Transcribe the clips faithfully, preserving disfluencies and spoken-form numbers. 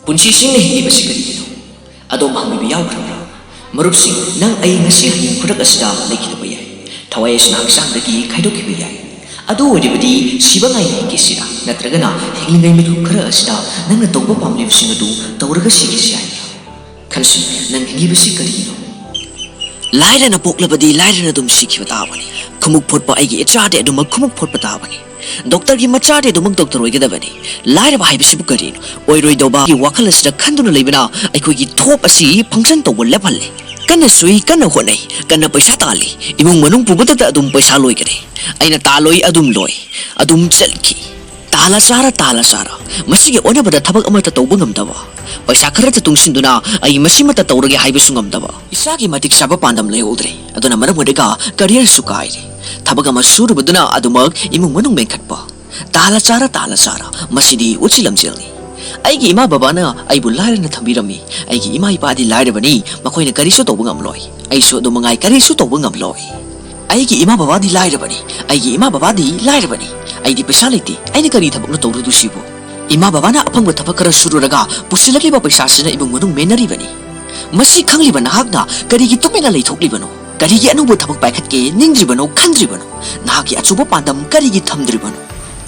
ꯄꯨꯟꯁꯤꯁꯤꯡꯅ ꯍꯤꯡꯂꯤꯕꯁꯤ ꯀꯔꯤꯒꯤꯅꯣ? ꯑꯗꯣꯝ ꯍꯪꯕꯤꯕ ꯌꯥꯎꯈ꯭ꯔꯕ꯭ꯔꯥ? ꯃꯔꯨꯞꯁꯤꯡ, ꯅꯪ ꯑꯩ ꯉꯁꯤ ꯍꯌꯦꯡ ꯈꯨꯗꯛ ꯑꯁꯤꯗ ꯂꯩꯈꯤꯗꯕ ꯌꯥꯏ꯫ ꯊꯋꯥꯏ ꯑꯁꯤꯅ ꯍꯛꯆꯥꯡꯗꯒꯤ ꯈꯥꯏꯗꯣꯛꯈꯤꯕ ꯌꯥꯏ꯫ ꯑꯗꯨ ꯑꯣꯏꯔꯕꯗꯤ ꯁꯤꯕ ꯉꯥꯏꯅ ꯍꯤꯡꯈꯤꯁꯤꯔꯥ? ꯅꯠꯇ꯭ꯔꯒꯅ ꯍꯤꯡꯂꯤꯉꯩ ꯃꯤꯀꯨꯞ ꯈꯔ ꯑꯁꯤꯗ ꯅꯪꯅ ꯇꯧꯕ ꯄꯥꯝꯂꯤꯕꯁꯤꯡ ꯑꯗꯨ ꯇꯧꯔꯒ ꯁꯤꯈꯤꯁꯤ ꯍꯥꯏꯕ꯭ꯔꯥ? ꯈꯟꯁꯤ, ꯅꯪ ꯍꯤꯡꯂꯤꯕꯁꯤ ꯀꯔꯤꯒꯤꯅꯣ? ꯂꯥꯏꯔꯅ ꯄꯣꯛꯂꯕꯗꯤ ꯂꯥꯏꯔꯅ ꯑꯗꯨꯝ ꯁꯤꯈꯤꯕ ꯇꯥꯕꯅꯤ꯫ ꯈꯨꯃꯨꯛ ꯐꯣꯠꯄ ꯑꯩꯒꯤ ꯏꯆꯥꯗꯤ ꯑꯗꯨꯃꯛ ꯈꯨꯃꯨꯛ ꯐꯣꯠꯄ ꯇꯥꯕꯅꯤ꯫ ꯗꯣꯛꯇꯔꯒꯤ ꯃꯆꯥꯗꯤ ꯑꯗꯨꯃꯛ ꯗꯣꯛꯇꯔ ꯑꯣꯏꯒꯗꯕꯅꯤ꯫ ꯂꯥꯏꯔꯕ ꯍꯥꯏꯕꯁꯤꯕꯨ ꯀꯔꯤꯅꯣ? ꯑꯣꯏꯔꯣꯏꯗꯧꯕꯒꯤ ꯋꯥꯈꯜ ꯑꯁꯤꯗ ꯈꯟꯗꯨꯅ ꯂꯩꯕꯅ ꯑꯩꯈꯣꯏꯒꯤ ꯊꯣꯞ ꯑꯁꯤ function ꯇꯧꯕ ꯂꯦꯞꯍꯜꯂꯦ꯫ ꯀꯟꯅ ꯁꯨꯏ, ꯀꯟꯅ ꯍꯣꯠꯅꯩ, ꯀꯟꯅ ꯄꯩꯁꯥ ꯇꯥꯜꯂꯤ꯫ ꯏꯃꯨꯡ ꯃꯅꯨꯡ ꯄꯨꯕꯗꯇ ꯑꯗꯨꯝ ꯄꯩꯁꯥ ꯂꯣꯏꯒꯅꯤ꯫ ꯑꯩꯅ ꯇꯥꯜꯂꯣꯏ, ꯑꯗꯨꯝ ꯂꯣꯏ, ꯑꯗꯨꯝ ꯆꯠꯈꯤ꯫ ꯇꯥꯜꯂ ꯆꯥꯔ, ꯇꯥꯜꯂ ꯆꯥꯔ, ꯃꯁꯤꯒꯤ ꯑꯣꯟꯅꯕꯗ ꯊꯕꯛ ꯑꯃꯠꯇ ꯇꯧꯕ ꯉꯝꯗꯕ, ꯄꯩꯁꯥ ꯈꯔꯇ ꯇꯨꯡꯁꯤꯟꯗꯨꯅ ꯑꯩ ꯃꯁꯤꯃꯠꯇ ꯇꯧꯔꯒꯦ ꯍꯥꯏꯕꯁꯨ ꯉꯝꯗꯕ, ꯏꯁꯥꯒꯤ ꯃꯇꯤꯛ ꯆꯥꯕ ꯄꯥꯟꯗꯝ ꯂꯩꯍꯧꯗ꯭ꯔꯦ꯫ ꯑꯗꯨꯅ ꯃꯔꯝ ꯑꯣꯏꯔꯒ career ꯁꯨ ꯀꯥꯏꯔꯦ꯫ ꯊꯕꯛ ꯑꯃ ꯁꯨꯔꯨꯕꯗꯨꯅ ꯑꯗꯨꯃꯛ ꯏꯃꯨꯡ ꯃꯅꯨꯡ ꯃꯦꯟꯈꯠꯄ꯫ ꯇꯥꯜꯂ ꯆꯥꯔ, ꯇꯥꯜꯂ ꯆꯥꯔ, ꯃꯁꯤꯗꯤ ꯎꯆꯤ ꯂꯝꯖꯦꯜꯅꯤ꯫ ꯑꯩꯒꯤ ꯏꯃꯥ ꯕꯕꯥꯅ ꯑꯩꯕꯨ ꯂꯥꯏꯔꯅ ꯊꯝꯕꯤꯔꯝꯃꯤ꯫ ꯑꯩꯒꯤ ꯏꯃꯥ ꯏꯄꯥꯗꯤ ꯂꯥꯏꯔꯕꯅꯤ, ꯃꯈꯣꯏꯅ ꯀꯔꯤꯁꯨ ꯇꯧꯕ ꯉꯝꯂꯣꯏ꯫ ꯑꯩꯁꯨ ꯑꯗꯨ ꯃꯉꯥꯏ, ꯀꯔꯤꯁꯨ ꯇꯧꯕ ꯉꯝꯂꯣꯏ꯫ ꯑꯩꯒꯤ ꯏꯃꯥ ꯕꯕꯥꯗꯤ ꯂꯥꯏꯔꯕꯅꯤ, ꯑꯩꯒꯤ ꯏꯃꯥ ꯕꯕꯥꯗꯤ ꯂꯥꯏꯔꯕꯅꯤ꯫ ꯑꯩꯗꯤ ꯄꯩꯁꯥ ꯂꯩꯇꯦ, ꯑꯩꯅ ꯀꯔꯤ ꯊꯕꯛꯅꯣ ꯇꯧꯔꯨꯗꯣꯏꯁꯤꯕꯨ? ꯏꯃꯥ ꯕꯕꯥꯅ ꯑꯐꯪꯕ ꯊꯕꯛ ꯈꯔ ꯁꯨꯔꯨꯔꯒ ꯄꯨꯁꯤꯜꯂꯛꯂꯤꯕ ꯄꯩꯁꯥꯁꯤꯅ ꯏꯃꯨꯡ ꯃꯅꯨꯡ ꯃꯦꯟꯅꯔꯤꯕꯅꯤ꯫ ꯃꯁꯤ ꯈꯪꯂꯤꯕ ꯅꯍꯥꯛꯅ ꯀꯔꯤꯒꯤ ꯇꯨꯃꯤꯟꯅ ꯂꯩꯊꯣꯛꯂꯤꯕꯅꯣ? ꯀꯔꯤꯒꯤ ꯑꯅꯧꯕ ꯊꯕꯛ ꯄꯥꯏꯈꯠꯀꯦ ꯅꯤꯡꯗ꯭ꯔꯤꯕꯅꯣ, ꯈꯟꯗ꯭ꯔꯤꯕꯅꯣ? ꯅꯍꯥꯛꯀꯤ ꯑꯆꯧꯕ ꯄꯥꯟꯗꯝ ꯀꯔꯤꯒꯤ ꯊꯝꯗ꯭ꯔꯤꯕꯅꯣ?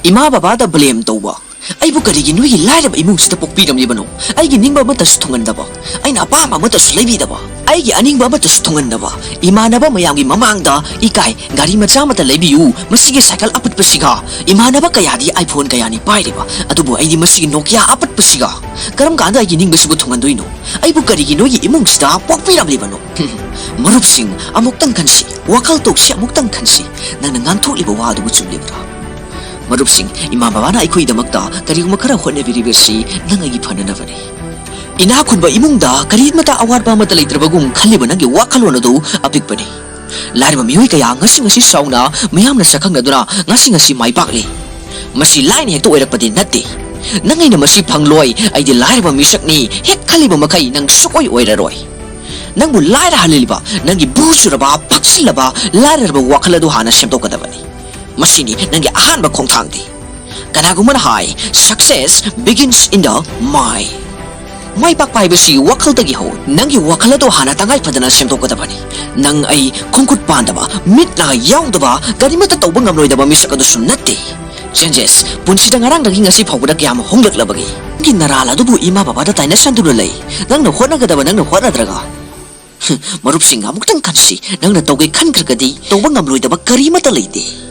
ꯏꯃꯥ ꯕꯕꯥꯗ blame ꯇꯧꯕ, ꯑꯩꯕꯨ ꯀꯔꯤꯒꯤ ꯅꯣꯏꯒꯤ ꯂꯥꯏꯔꯕ ꯏꯃꯨꯡꯁꯤꯗ ꯄꯣꯛꯄꯤꯔꯝꯂꯤꯕꯅꯣ? ꯑꯩꯒꯤ ꯅꯤꯡꯕ ꯑꯃꯠꯇꯁꯨ ꯊꯨꯡꯍꯟꯗꯕ, ꯑꯩꯅ ꯑꯄꯥꯝꯕ ꯑꯃꯠꯇꯁꯨ ꯂꯩꯕꯤꯗꯕ, ꯑꯩꯒꯤ ꯑꯅꯤꯡꯕ ꯑꯃꯠꯇꯁꯨ ꯊꯨꯡꯍꯟꯗꯕ, ꯏꯃꯥꯟꯅꯕ ꯃꯌꯥꯝꯒꯤ ꯃꯃꯥꯡꯗ ꯏꯀꯥꯏ, ꯒꯥꯔꯤ ꯃꯆꯥ ꯑꯃꯠꯇ ꯂꯩꯕꯤꯌꯨ, ꯃꯁꯤꯒꯤ ꯁꯥꯏꯀꯜ ꯑꯄꯠꯄꯁꯤꯒ꯫ ꯏꯃꯥꯟꯅꯕ ꯀꯌꯥꯗꯤ iPhone ꯀꯌꯥꯅꯤ ꯄꯥꯏꯔꯤꯕ, ꯑꯗꯨꯕꯨ ꯑꯩꯗꯤ ꯃꯁꯤꯒꯤ Nokia ꯑꯄꯠꯄꯁꯤꯒ꯫ ꯀꯔꯝ ꯀꯥꯟꯗ ꯑꯩꯒꯤ ꯅꯤꯡꯕꯁꯤꯕꯨ ꯊꯨꯡꯍꯟꯗꯣꯏꯅꯣ? ꯑꯩꯕꯨ ꯀꯔꯤꯒꯤ ꯅꯣꯏꯒꯤ ꯏꯃꯨꯡꯁꯤꯗ ꯄꯣꯛꯄꯤꯔꯝꯂꯤꯕꯅꯣ? ꯃꯔꯨꯞꯁꯤꯡ, ꯑꯃꯨꯛꯇꯪ ꯈꯟꯁꯤ, ꯋꯥꯈꯜ ꯇꯧꯁꯤ, ꯑꯃꯨꯛꯇꯪ ꯈꯟꯁꯤ꯫ ꯅꯪꯅ ꯉꯥꯡꯊꯣꯛꯂꯤꯕ ꯋꯥ ꯑꯗꯨꯕꯨ ꯆꯨꯝꯂꯤꯕ꯭ꯔꯥ? ꯃꯔꯨꯞꯁꯤꯡ, ꯏꯃꯥ ꯕꯕꯥꯅ ꯑꯩꯈꯣꯏꯒꯤꯗꯃꯛꯇ ꯀꯔꯤꯒꯨꯝꯕ ꯈꯔ ꯍꯣꯠꯅꯕꯤꯔꯤꯕꯁꯤ ꯅꯪ ꯑꯩꯒꯤ ꯐꯅꯅꯕꯅꯤ꯫ ꯏꯅꯥꯛ ꯈꯨꯟꯕ ꯏꯃꯨꯡꯗ ꯀꯔꯤꯃꯇ ꯑꯋꯥꯠꯄ ꯑꯃꯠꯇ ꯂꯩꯇ꯭ꯔꯕꯒꯨꯝ ꯈꯜꯂꯤꯕ ꯅꯪꯒꯤ ꯋꯥꯈꯜꯂꯣꯟ ꯑꯗꯨ ꯑꯄꯤꯛꯄꯅꯤ꯫ ꯂꯥꯏꯔꯕ ꯃꯤꯑꯣꯏ ꯀꯌꯥ ꯉꯁꯤ ꯉꯁꯤ ꯆꯥꯎꯅ ꯃꯤꯌꯥꯝꯅ ꯁꯛꯈꯪꯅꯗꯨꯅ ꯉꯁꯤ ꯉꯁꯤ ꯃꯥꯏ ꯄꯥꯛꯂꯤ꯫ ꯃꯁꯤ ꯂꯥꯏꯅ ꯍꯦꯛꯇ ꯑꯣꯏꯔꯛꯄꯗꯤ ꯅꯠꯇꯦ꯫ ꯅꯪ ꯑꯩꯅ ꯃꯁꯤ ꯐꯪꯂꯣꯏ, ꯑꯩꯗꯤ ꯂꯥꯏꯔꯕ ꯃꯤꯁꯛꯅꯤ ꯍꯦꯛ ꯈꯜꯂꯤꯕ ꯃꯈꯩ ꯅꯪ ꯁꯨꯛꯑꯣꯏ ꯑꯣꯏꯔꯔꯣꯏ꯫ ꯅꯪꯕꯨ ꯂꯥꯏꯔꯍꯜꯂꯤꯕ ꯅꯪꯒꯤ ꯕꯨ ꯆꯨꯔꯕ, ꯐꯛꯆꯤꯜꯂꯕ, ꯂꯥꯏꯔꯔꯕ ꯋꯥꯈꯜ ꯑꯗꯨ ꯍꯥꯟꯅ ꯁꯦꯝꯗꯣꯛꯀꯗꯕꯅꯤ꯫ ꯃꯁꯤꯅꯤ ꯅꯪꯒꯤ ꯑꯍꯥꯟꯕ ꯈꯣꯡꯊꯥꯡꯗꯤ꯫ ꯀꯅꯥꯒꯨꯝꯕꯅ ꯍꯥꯏ, "Success begins in the mind"꯫ ꯃꯥꯏ ꯄꯥꯛꯄ ꯍꯥꯏꯕꯁꯤ ꯋꯥꯈꯜꯗꯒꯤ ꯍꯧ꯫ ꯅꯪꯒꯤ ꯋꯥꯈꯜ ꯑꯗꯨ ꯍꯥꯟꯅ ꯇꯉꯥꯏ ꯐꯗꯅ ꯁꯦꯝꯗꯣꯛꯀꯗꯕꯅꯤ꯫ ꯅꯪ ꯑꯩ ꯈꯣꯡꯈꯨꯠ ꯄꯥꯟꯗꯕ, ꯃꯤꯠ ꯅꯥ ꯌꯥꯎꯗꯕ, ꯀꯔꯤꯃꯠꯇ ꯇꯧꯕ ꯉꯝꯂꯣꯏꯗꯕ ꯃꯤꯁꯛ ꯑꯗꯨꯁꯨ ꯅꯠꯇꯦ꯫ ꯆꯦꯟꯖꯦꯁ, ꯄꯨꯟꯁꯤꯗ ꯉꯔꯥꯡꯗꯒꯤ ꯉꯁꯤ ꯐꯥꯎꯕꯗ ꯀꯌꯥꯝ ꯍꯣꯡꯂꯛꯂꯕꯒꯦ? ꯅꯪꯒꯤ ꯅꯔꯥꯜ ꯑꯗꯨꯕꯨ ꯏꯃꯥ ꯕꯕꯥꯗ ꯇꯥꯏꯅꯁꯟꯗꯨꯅ ꯂꯩ꯫ ꯅꯪꯅ ꯍꯣꯠꯅꯒꯗꯕ ꯅꯪꯅ ꯍꯣꯠꯅꯗ꯭ꯔꯒ꯫ ꯍꯝ, ꯃꯔꯨꯞꯁꯤꯡ, ꯑꯃꯨꯛꯇꯪ ꯈꯟꯁꯤ꯫ ꯅꯪꯅ ꯇꯧꯒꯦ ꯈꯟꯈ꯭ꯔꯒꯗꯤ ꯇꯧꯕ ꯉꯝꯂꯣꯏꯗꯕ ꯀꯔꯤꯃꯠꯇ ꯂꯩꯇꯦ꯫